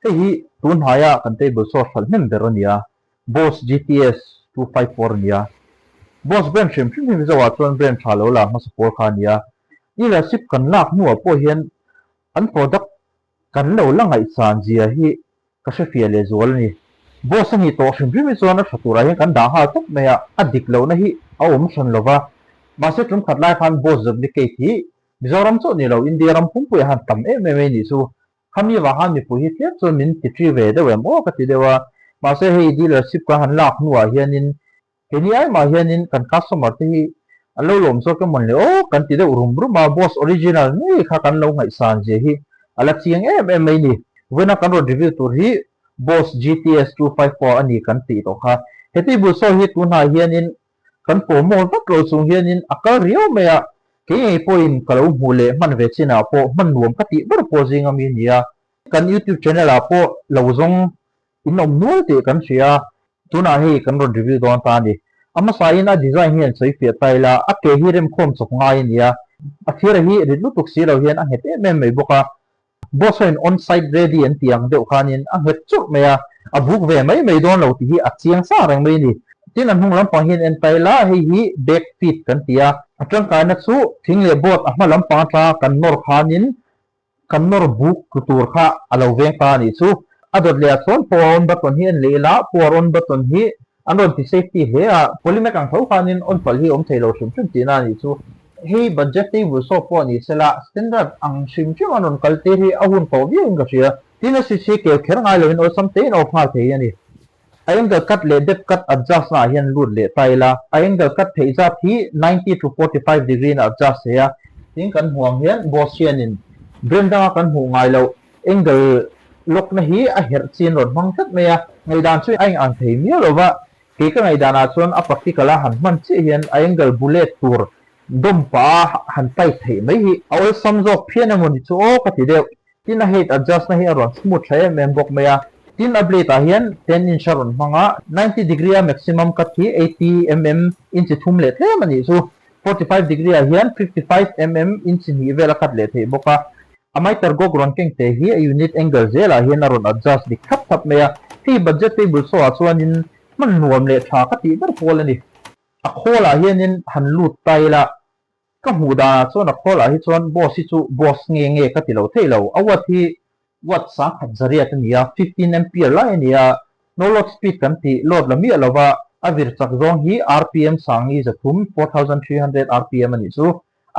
Hei hi tun hnaia kan table saw hralh hnem ber a ni a, Boss GTS 254 a ni a. Boss brand hrim hrim hi Mizoah chuan brand tha lo la hmasa pawl kha a ni a. Dealership kan lak hnuah pawh hian an product kan lo la ngaihsan zia hi ka hre fiah leh zual a ni. Boss a nih tawh hrim hrim hi chuan a tha turah hian kan dah nghal tawp mai a, a dik lohna hi a awm hran lo va. Mahse tum khat lai khan Boss duplicate hi Mizoram chauh ni lo India ram pumpuiah han tam em em a nih chu. Khami vang khan mipui hi tlem chuan min ti ṭi ve deuh em aw ka ti deuh a. Mahse hei dealership kan han lak hnuah hianin Keini aimah hianin kan customer te hi an lo lawm zawk emawn le aw kan ti deuh rum rum a, Boss original ngei kha kan lo ngaihsan zia hi a la chiang em em mai ni. Vawiina kan rawn review tur hi Boss GTS 254 a ni kan tih tawh kha. He table saw hi tunah hianin kan promote vak lo chung hianin a kal riau mai a, kei ngei pawhin ka lo hmuh leh hman ve chinah pawh hman nuam ka tih ber pawh zinga mi a ni a. Kan YouTube channel ah pawh lo zawng In awm nual tih kan hria a, tunah hei kan rawn review dawn ta a ni. A hmasain a design hi an sawi fiah ta ila, a ke hi remkhawm chawp ngai a ni a, a thira hi rit lutuk si lo hian a nghet em em mai bawk a. Boss hoin on site ready an tih ang deuh khanin a nghet churh mai a, a buk ve mai mai dawn lo tih hi a chiang sa reng mai a ni. Tin a hnung lampang hian en ta ila, hei hi back feet kan ti a, a tangkaina chu thing leh board a hma lampang atanga kan nawr khanin Kan nawr buk tlu tur kha a lo veng ta a nih chu. A dawt leh ah chuan power on button hi en leh ila, power on button hi an rawn ti safety hle a, polymac ang tho khanin on palh hi a awm thei lo hrim hrim tihna a nih chu. Hei budget table saw pawh a ni sela, standard ang hrim hrim an rawn kal tir hi a hun tawh viauin ka hria. Tin a switch hi keu kher ngai loin awlsam tein off nghal thei a ni. A angle cut leh depth cut adjust naah hian lut leh ta ila, a angle cut theih zat hi 90 to 45 degree in a adjust thei a. Tin kan hmuh ang hian boss hianin brand danga kan hmuh ngai loh angle lock na hi a herh chin rawn hmang tlat mai a, ngaihdan chu a inang thei miau lo va, kei ka ngaihdanah chuan a practical a han hman chiah hian a angle bullet tur dawm pah a han tight theih mai hi a awlsam zawk phian emaw ni chu aw ka ti deuh. Tin a height adjust na hi a rawn smooth tha em em bawk mai a. Tin a blade ah hian 10 inch a rawn hmang a, 90 degree a maximum cut hi 80 mm inch thum leh tlem a nih chu. 45 degree ah hian 55 mm inch hnih vel a cut leh theih bawk a. A miter gog rawn keng te hi a unit angle zel ah hian a rawn adjust dik thlap thlap mai a. Hei budget table saw ah chuanin hman nuam leh tha ka tih ber pawl a ni. A khawl ah hianin han lut ta ila Ka hmuh danah chuan a khawlah hi chuan boss hi chu boss nge nge ka ti lo thei lo. A watt hi watt 10,000 zariat a ni a, 15 ampere lai a ni a. No load speed kan tih load la miah lova a vir chak zawng hi rpm 3,300, 4300 rpm a nih chu.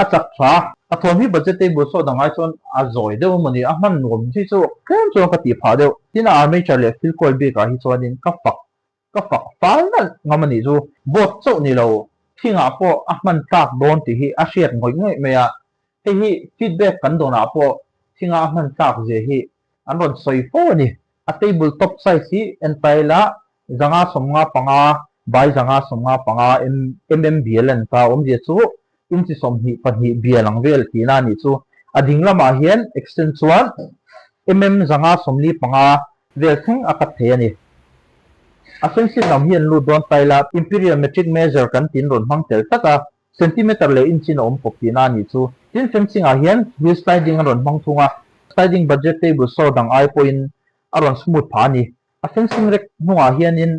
A chak tha. A thawm hi budget table saw dang ai chuan a zawi deuh emaw ni, a hman nuam hi chu tlem chuan ka tih phah deuh. Tin a armature leh field coil bikah hi chuanin ka fak Ka fak fal nalh ngam a nih chu. Boat chauh ni lo, thingah pawh a hman tlak dawn tih hi a hriat ngawih ngawih mai a. Hei hi feedback kan dawnah pawh thinga a hman tlak zia hi an rawn sawi fo a ni. A table top size hi entaila 595 by 595 mm bial a ni ta. Awmzia chu inchi 22 bial ang vel tihna a nih chu. A ding lamah hian extend chuan mm 545 vel thleng a cut thei a ni. A fencing lam hi an lut dawn ta ila, Imperial metric measure kan tin rawn hmang tel tlat a, centimeter leh inch in a awm kawp tihna a nih chu. Tin, fencing ah hian wheel sliding a rawn hmang thung a, sliding budget table saw dang ai pawhin a rawn smooth phah a ni. A fencing rek hnungah hianin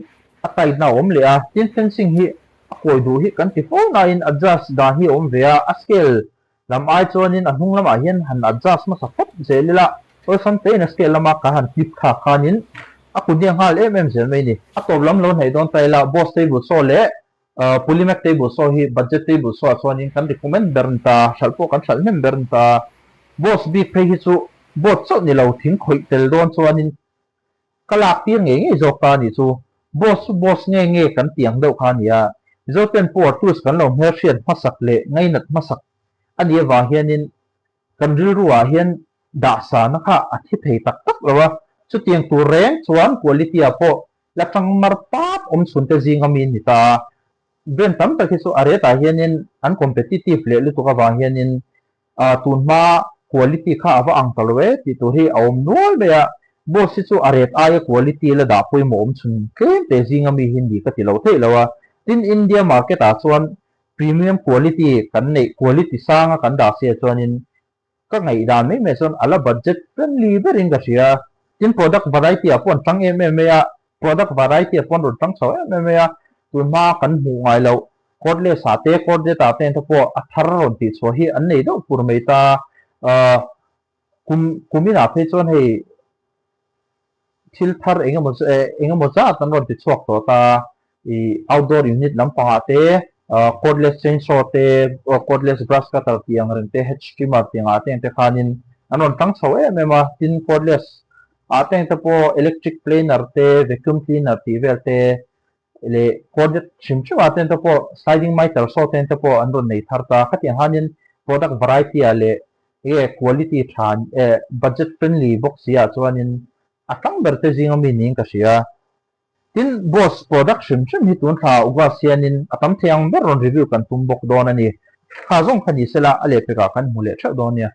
a tight na a awm leh a, tin fencing hi a kawi duh hi kan ti fo nain adjust dan hi a awm ve a, a scale Lam ai chuanin a hnung lamah hian han adjust hmasa phawt zel ila, awlsam tein a scale lama kan han tip thlak khanin a kut hi a nghal em em zel mai a ni. A tawp lam lo hnaih dawn ta ila, Boss table saw leh Polymac table saw hi budget table saw ah chuanin kan recommend ber ni ta, hralh pawh kan hralh hnem ber ni ta. Boss bik phei hi chu board chauh ni lo thing khawih tel dawn chuanin ka lak tir ngei ngei zawk ta a nih chu. Boss chu boss nge nge kan ti ang deuh kha a ni a. Mizoten power tools kan lo hmelhriat hmasak leh ngainat hmasak a nih avang hianin kan rilru ah hian dahsana kha a thi thei tak tak lo a. Chutiang tur reng chuan quality ah pawh la tang mar pap awm chhun te zinga mi ni ta a. Brand tam tak hi chu a rate ah hianin an competitive leh lutuk avang hianin Tunhma quality kha a va ang ta lo e tih tur hi a awm nual mai a, Boss hi chu a ret aia quality la dah pawimawh awm chhun tlem te zinga mi hi ni ka ti lo theih lo a, tin India market ah chuan premium quality kan neih quality sanga kan dah sia chuanin ka ngaihdan mai mai chuan a la budget friendly berin ka hria. Tin product variety ah pawh an tang em em mai a, product variety ah pawh an rawn tang chho em em mai a, tun hma kan hmuh ngai loh cordless ah te corded ah te te pawh a thar rawn tih chhuah hi an nei deuh fur mai ta. Kum kum inah phei chuan hei thil thar eng emaw eng emaw zat an rawn ti chhuak tawh ta, ih outdoor unit lampangah te cordless chainsaw te cordless brush cutter tih ang reng te hedge trimmer tih angah te ang te khanin an rawn tang chho em em a, tin cordless ah te ang te pawh electric planer te vacuum cleaner tih vel te leh corded hrim hrim ah te ang te pawh sliding miter saw te ang te pawh an rawn nei thar ta, khatiang khanin product variety ah leh Nge quality tha eh budget friendly bawk si ah chuanin a tlang ber te zinga mi niin ka hria. Tin, Boss product hrim hrim hi tun thla August hianin a tam thei ang ber rawn review kan tum bawk dawn a ni. Thla zawng kha ni sela a lehpekah kan hmu leh theuh dawn nia.